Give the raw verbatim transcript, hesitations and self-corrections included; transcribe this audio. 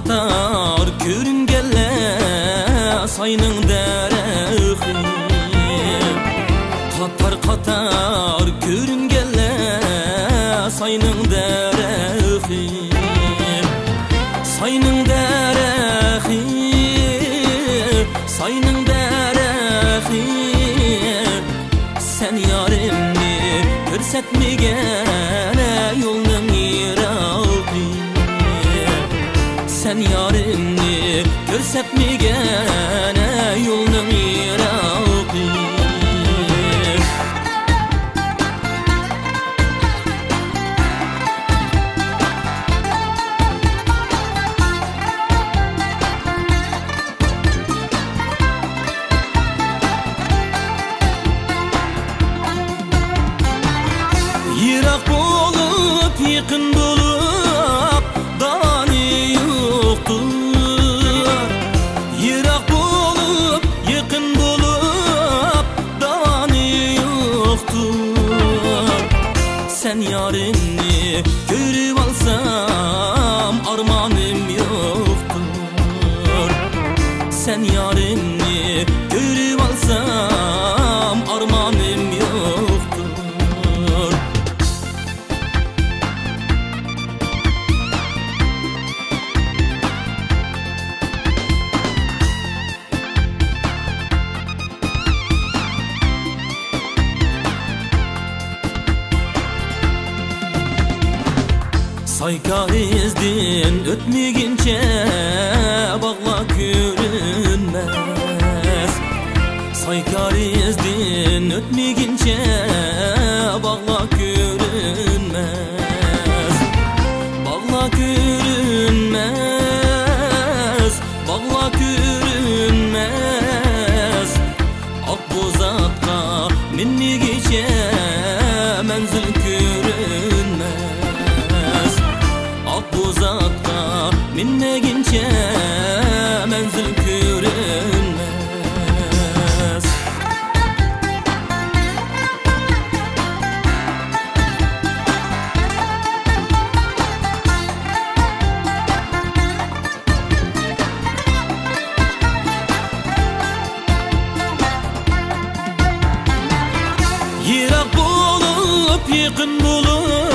قاتار كۆرۈنگەنلەر ساينىڭ دەرىخى، قاتار قاتار كۆرۈنگەنلەر ساينىڭ دەرىخى، ساينىڭ دەرىخى، ساينىڭ دەرىخى. سەن يارىمنى كۆرسەتمىگەن يولنىڭ يىراقى، سەن يارىمنى كۆرسەتمىگەن يولنىڭ يىراقى. يىراق بولۇپ، يېقىن بولۇپ، داۋانى يوقتۇر. يىراق بولۇپ، يېقىن بولۇپ، داۋانى يوقتۇر. سەن يارىمنى كۆرۈۋالسام، ئارمانىم يوقتۇر. سەن يارىمنى كۆرۈۋالسام، ئارمانىم يوقتۇر. سايكارىزدىن ئۆتمىگىنچە باغلار كۆرۈنمەس. سايكارىزدىن ئۆتمىگىنچە باغلار كۆرۈنمەس. باغلار كۆرۈنمەس. باغلار كۆرۈنمەس. ئاق بوزاتقا مىنمىگىچە مەنزىل كۆرۈنمەس. ئاق بوزاتقا مىنمىگىچە مەنزىل كۆرۈنمەس. يىراق بولۇپ، يېقىن بولۇپ،